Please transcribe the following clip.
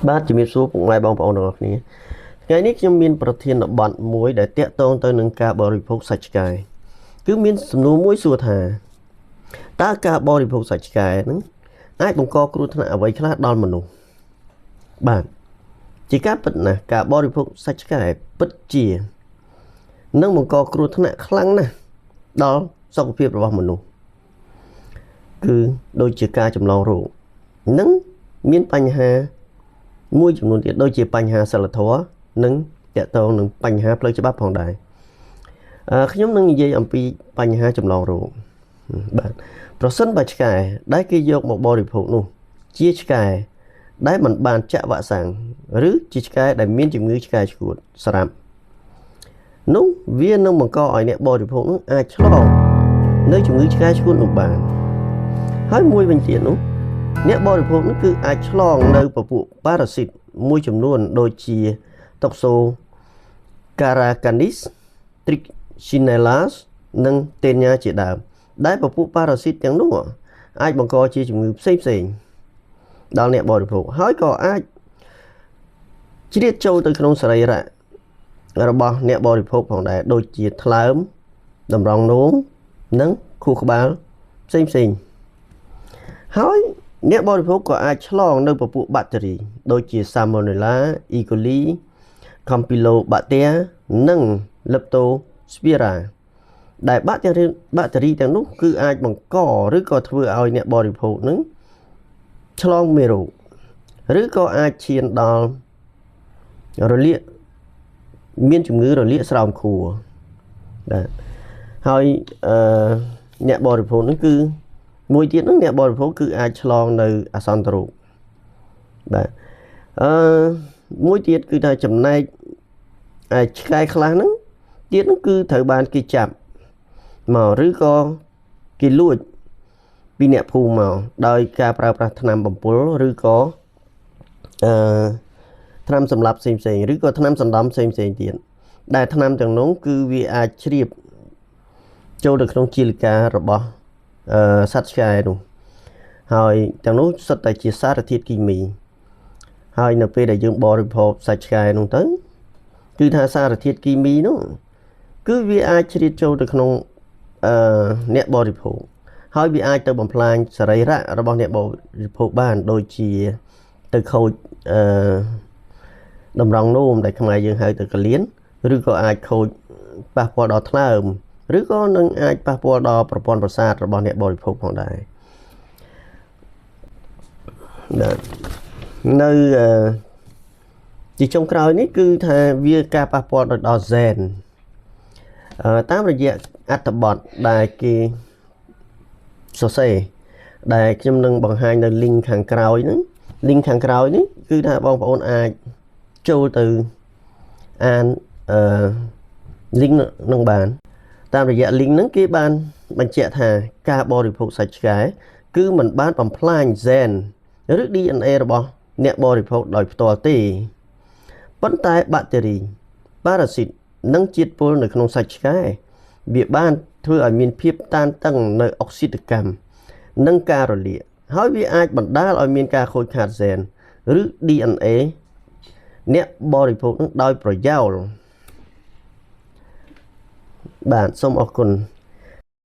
បាទជំរាបសួរពុកម៉ែបងប្អូនទាំងអស់គ្នាថ្ងៃនេះខ្ញុំមានប្រធានបទមួយដែលតាក់ទងទៅនឹងការបរិភោគសាច់ឆ្កែគឺមានសំណួរមួយសួរថាតើការបរិភោគសាច់ឆ្កែហ្នឹងអាចបង្កគ្រោះថ្នាក់អ្វីខ្លះដល់មនុស្សបាទជាការពិតណាស់ការបរិភោគសាច់ឆ្កែពិតជានឹងបង្កគ្រោះថ្នាក់ខ្លាំងណាស់ដល់សុខភាពរបស់មនុស្សគឺដូចជាការចម្លងរោគនិងមានបញ្ហា មួយចំនួនទៀតដូចជាបញ្ហាសិលធម៌និងតកតងនឹងបញ្ហាផ្លូវច្បាប់ផងដែរអឺខ្ញុំនឹងនិយាយអំពីបញ្ហាចម្លងរោគបាទប្រសិនបើឆ្កែដែលគេយកមកបរិភោគនោះ ជាឆ្កែដែលមិនបានចាក់វ៉ាក់សាំងឬជាឆ្កែដែលមានជំងឺឆ្កែឆ្កួតស្រាប់នោះវានឹងបង្កឲ្យអ្នកបរិភោគនោះអាចឆ្លងនៅជំងឺឆ្កែឆ្កួតនោះបានហើយមួយវិញទៀតនោះ អ្នកបរិភោគនោះគឺអាចឆ្លងនៅពពួកប៉ារ៉ាស៊ីតមួយចំនួនដូចជាតុកសូការ៉ាកានីស Trichinella និងតេញ៉ាជាដើម ដែលពពួកប៉ារ៉ាស៊ីតទាំងនោះអាចបង្កជាជំងឺផ្សេងផ្សេងៗដល់អ្នកបរិភោគហើយក៏អាចជ្រៀតចូលទៅក្នុងសរីរៈរបស់អ្នកបរិភោគផងដែរដូចជាថ្លើមតម្រងនោមនិងខួរក្បាលផ្សេងផ្សេងៗ ហើយអ្នកបរិភោគក៏អាចឆ្លងនៅពពួកបាក់តេរីដូចជា Salmonella, E. coli, Campylobacter និង Leptospira ដែលបាក់តេរីទាំងនោះគឺអាចបង្កឬក៏ធ្វើឲ្យអ្នកបរិភោគនឹងឆ្លងមេរោគឬក៏អាចឈានដល់រលាកមានជំងឺរលាកស្រោមខួរបាទហើយអឺអ្នកបរិភោគនឹងគឺ មួយទៀតហ្នឹងអ្នកបរិភោគគឺអាចឆ្លងនៅអាសន្នរោគបាទអឺមួយទៀតគឺថាចំណែកឯឆ្កែខ្លះហ្នឹងទៀតហ្នឹងគឺត្រូវបានគេចាប់មកឬក៏គេលួចពីអ្នកភូមិមកដោយការប្រើប្រាស់ថ្នាំបំពុលឬក៏អឺថ្នាំសម្លាប់ផ្សេងផ្សេងៗឬក៏ថ្នាំសណ្ដំផ្សេងផ្សេងៗទៀតដែលថ្នាំទាំងនោះគឺវាអាចជ្រាបចូលទៅក្នុងជីលិការបស់ អឺសត្វឆ្កែនោះហើយទាំងនោះសុទ្ធតែជាសារធាតុគីមីហើយនៅពេលដែលយើងបរិភោគសាច់ឆ្កែនោះទៅគឺថាសារធាតុគីមីនោះគឺវាអាចជ្រៀតចូលទៅក្នុងអឺអ្នកបរិភោគហើយវាអាចទៅបំផ្លាញសរីរៈរបស់អ្នកបរិភោគបានដូចជាទៅខូចអឺតម្រងនោមដែលខ្មែរយើងហៅទៅកលៀនឬក៏អាចខូចប៉ះពាល់ដល់ថ្លើម ឬក៏នឹងអាចប៉ះពាល់ដល់ប្រព័ន្ធប្រសាទរបស់អ្នកបរិភោគផងដែរបាទនៅអឺជាចុងក្រោយនេះគឺថាវាការប៉ះពាល់ដល់ហ្សែនអឺតាមរយៈអត្ថបទដែលគេសរសេរដែលខ្ញុំនឹងបង្ហាញនៅ link ខាងក្រោយហ្នឹង link ខាងក្រោយនេះគឺថាបងប្អូនអាចចូលទៅអានអឺ link នឹងបាន តាមរយៈ link ហ្នឹងគេបានបញ្ជាក់ថាការបរិភោគសាច់ឆ្កែគឺមិនបានបំផ្លាញហ្សែនឬ DNA របស់អ្នកបរិភោគដោយផ្ទាល់ទេប៉ុន្តែបាក់តេរីប៉ារ៉ាស៊ីតនិងជាតិពុលនៅក្នុងសាច់ឆ្កែវាបានធ្វើឲ្យមានភាពតានតឹងនៅអុកស៊ីតកម្មនិងការរលាកហើយវាអាចបណ្ដាលឲ្យមានការខូចខាតហ្សែនឬ DNA អ្នកបរិភោគនឹងដោយប្រយោលបាទសូមអរគុណ។